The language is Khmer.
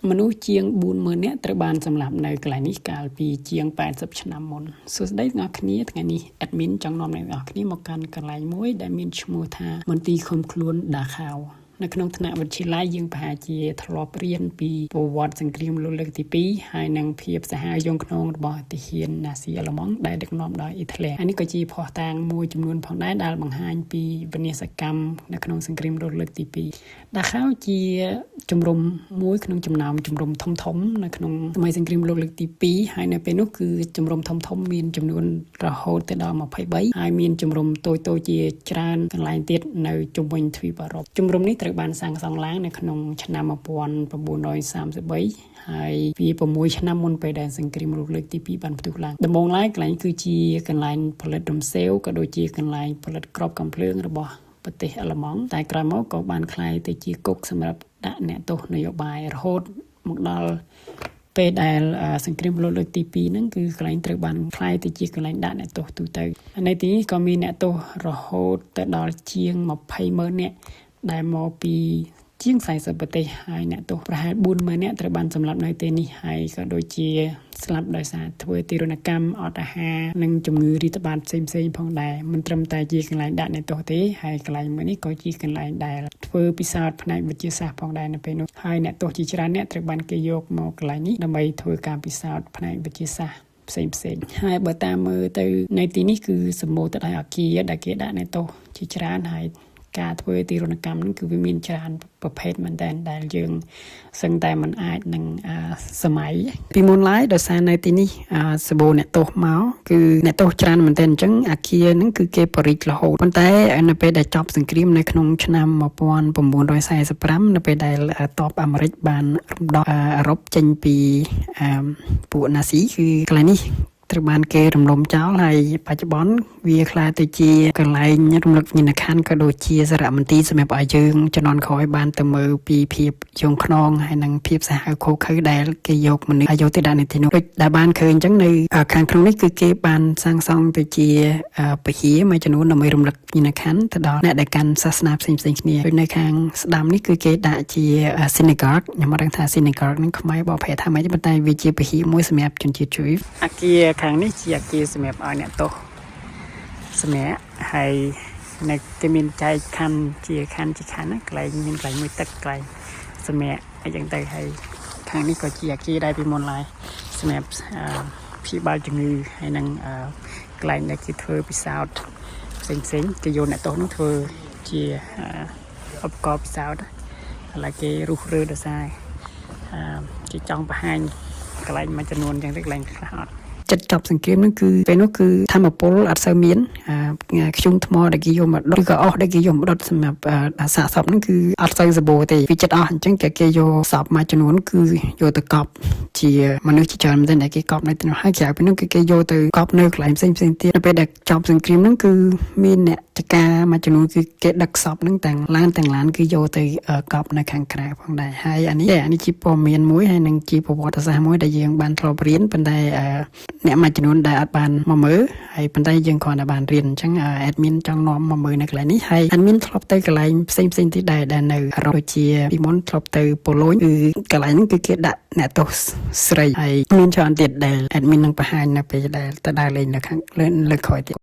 មនុស្សជាង40000នាក់ត្រូវបានសម្លាប់នៅកន្លែងនេះកាលពីជាង80ឆ្នាំមុនសួស្តីទាំងអស់គ្នាថ្ងៃនេះ admin ចង់នាំអ្នកទាំងអស់គ្នាមកកាន់កន្លែងមួយដែលមានឈ្មោះថាមន្ទីរឃុំខ្លួនដាខាវនៅក្នុងថ្នាក់វិទ្យាល័យយើងប្រហែលជាធ្លាប់រៀនពីប្រវត្តិសង្គ្រាមលោកលើកទី2ហើយនិងភាពសាហាវយង់ឃ្នងរបស់ទាហានណាស៊ីអាល្លឺម៉ង់ដែលដឹកនាំដោយអ៊ីត្លែហើយនេះក៏ជាភស្តុតាងមួយចំនួនផងដែរដែលបង្ហាញពីវិនាសកម្មនៅក្នុងសង្គ្រាមលោកលើកទី2ដាខាវជាជំរំមួយក្នុងចំណោមជំរំធំធំនៅក្នុងសម័យសង្គ្រាមលោកលើកទី2ហើយនៅពេលនោះគឺជំរំធំធំមានចំនួនរហូតទៅដល់23ហើយមានជំរំតូចៗជាច្រើនកន្លែងទៀតនៅជុំវិញទ្វីបអឺរ៉ុបជំរំនេះត្រូវបានសាងសង់ឡើងនៅក្នុងឆ្នាំ1933ហើយវា6ឆ្នាំមុនពេលដែលសង្គ្រាមលោកលើកទី2បានផ្ទុះឡើងដំបូងឡើយកន្លែងគឺជាកន្លែងផលិតរំសេវក៏ដូចជាកន្លែងផលិតគ្រាប់កាំភ្លើងរបស់ប្រទេសអាល្លឺម៉ង់តែក្រោយមកក៏បានក្លាយទៅជាគុកសម្រាប់ដាក់អ្នកទោសនយោបាយរហូតមកដល់ពេលដែលសង្គ្រាមលោកលើកទី2ហ្នឹងគឺកន្លែងត្រូវបានក្លាយទៅជាកន្លែងដាក់អ្នកទោសទូទៅនៅទីនេះក៏មានអ្នកទោសរហូតទៅដល់ជាង20ម៉ឺននាក់ដែលមកពីជាង40ប្រទេសហើយអ្នកទោសប្រហែល40000នាក់ត្រូវបានសម្លាប់នៅទីនេះហើយក៏ដូចជាស្លាប់ដោយសារធ្វើទារុណកម្មអត់អាហារនិងជំងឺរាតត្បាតផ្សេងៗផងដែរមិនត្រឹមតែជាកន្លែងដាក់អ្នកទោសទេហើយកន្លែងមួយនេះក៏ជាកន្លែងដែលធ្វើពិសោធន៍ផ្នែកវិទ្យាសាស្ត្រផងដែរនៅពេលនោះហើយអ្នកទោសជាច្រើនអ្នកត្រូវបានគេយកមកកន្លែងនេះដើម្បីធ្វើការពិសោធន៍ផ្នែកវិទ្យាសាស្ត្រផ្សេងផ្សេងហើយបើតាមមើលទៅនៅទីនេះគឺសម្បូរទៅដោយអាគារដែលគេដាក់អ្នកទោសជាច្រើនហើយការធ្វើទារុណកម្មហ្នឹងគឺវាមានច្រើនប្រភេទមែនតើដែលយើងសឹងតែมันអាចនឹងសម័យពីមុនឡើយដោយសារនៅទីនេះសម្បូរអ្នកទោសមកគឺអ្នកទោសច្រើនមែនតើអញ្ចឹងអាគារហ្នឹងគឺគេបរិចរហូតប៉ុន្តែនៅពេលដែលចប់សង្គ្រាមនៅក្នុងឆ្នាំ1945នៅពេលដែលទ័ពអាមេរិកបានរំដោះអឺរ៉ុបចេញពីពួកណាស៊ីគឺកន្លែងនេះត្រូវបានគេរំលំចោលហើយបច្ចុប្បន្នវាក្លាយទៅជាកន្លែងរំលឹកវិញ្ញាណក្ខន្ធក៏ដូចជាសារមន្ទីរសម្រាប់ឲ្យយើងជំនាន់ក្រោយបានទៅមើលពីភាពយង់ឃ្នងហើយនិងភាពសាហាវឃោរឃៅដែលគេយកមនុស្សឲ្យយកទៅដាក់នៅទីនោះដូចដែលបានឃើញអញ្ចឹងនៅខាងក្នុងនេះគឺគេបានសាងសង់ទៅជាពហិមួយចំនួនដើម្បីរំលឹកវិញ្ញាណក្ខន្ធទៅដល់អ្នកដែលកាន់សាសនាផ្សេងៗគ្នាដូចនៅខាងស្ដាំនេះគឺគេដាក់ជា synagogue ខ្ញុំអត់ដឹងថា synagogue ហ្នឹងខ្មែរបកប្រែថាម៉េចទេប៉ុន្តែវាជាពហិមួយសម្រាប់ជនជាតិ Jew អាគារខាងនេះជាអាគារសម្រាប់ឲ្យអ្នកទោសសម្រាប់ហើយនៅគេមានចែកខណ្ឌជាខណ្ឌជាខណ្ឌណាកន្លែងមានកន្លែងមួយទឹកកន្លែងសម្រាប់អីចឹងទៅហើយខាងនេះក៏ជាអាគារដែរពីមុនឡើយសម្រាប់ព្យាបាលជំងឺហើយនឹងកន្លែងដែលគេធ្វើពិសោធន៍ផ្សេងផ្សេងគេយកអ្នកទោសនោះធ្វើជាឧបករណ៍ពិសោធន៍ឥឡូវគេរុះរើដោយសារគេចង់បង្ហាញកន្លែងមួយចំនួនចឹងទៅកន្លែងខ្លះអត់ចិត្តចប់សង្គ្រាមហ្នឹងគឺពេលនោះគឺធម្មពលអត់សូវមានធ្យូងថ្មដែលគេយកមកដុតឬក៏អស់ដែលគេយកមកដុតសម្រាប់សាកសពហ្នឹងគឺអត់សូវសម្បូរទេវាចិត្តអស់អញ្ចឹងគេគេយកសពមួយចំនួនគឺយកទៅកប់ជាមនុស្សជាច្រើនមែនទែនដែលគេកប់នៅទីនោះហើយក្រៅពីនោះគឺគេយកទៅកប់នៅកន្លែងផ្សេងផ្សេងទៀតនៅពេលដែលចប់សង្គ្រាមហ្នឹងគឺមានអ្នកចការមួយចំនួនគឺគេដឹកសពហ្នឹងទាំងឡានទាំងឡានគឺយកទៅកប់នៅខាងក្រៅផងដែរហើយអានេះអានេះជាព័ត៌មានមួយហើយនឹងជាប្រវត្តិសាស្ត្រមួយដែលយើងបានធ្លាប់រៀនប៉ុន្តែអ្នកមួយចំនួនដែលអត់បានមកមើលហើយប៉ុន្តែយើងគ្រាន់តែបានរៀនអញ្ចឹង admin ចង់នាំមកមើលនៅកន្លែងនេះហើយ admin ធ្លាប់ទៅកន្លែងផ្សេងផ្សេងទៀតដែរដែលនៅអឺរ៉ុបដូចជាពីមុនធ្លាប់ទៅប៉ូឡូញគឺកន្លែងហ្នឹងគឺគេដាក់អ្នកទោសស្រីហើយមានច្រើនទៀតដែល admin នឹងបង្ហាញនៅពេលដែលទៅដើរលេងនៅខាងលើលើក្រោយទៀត។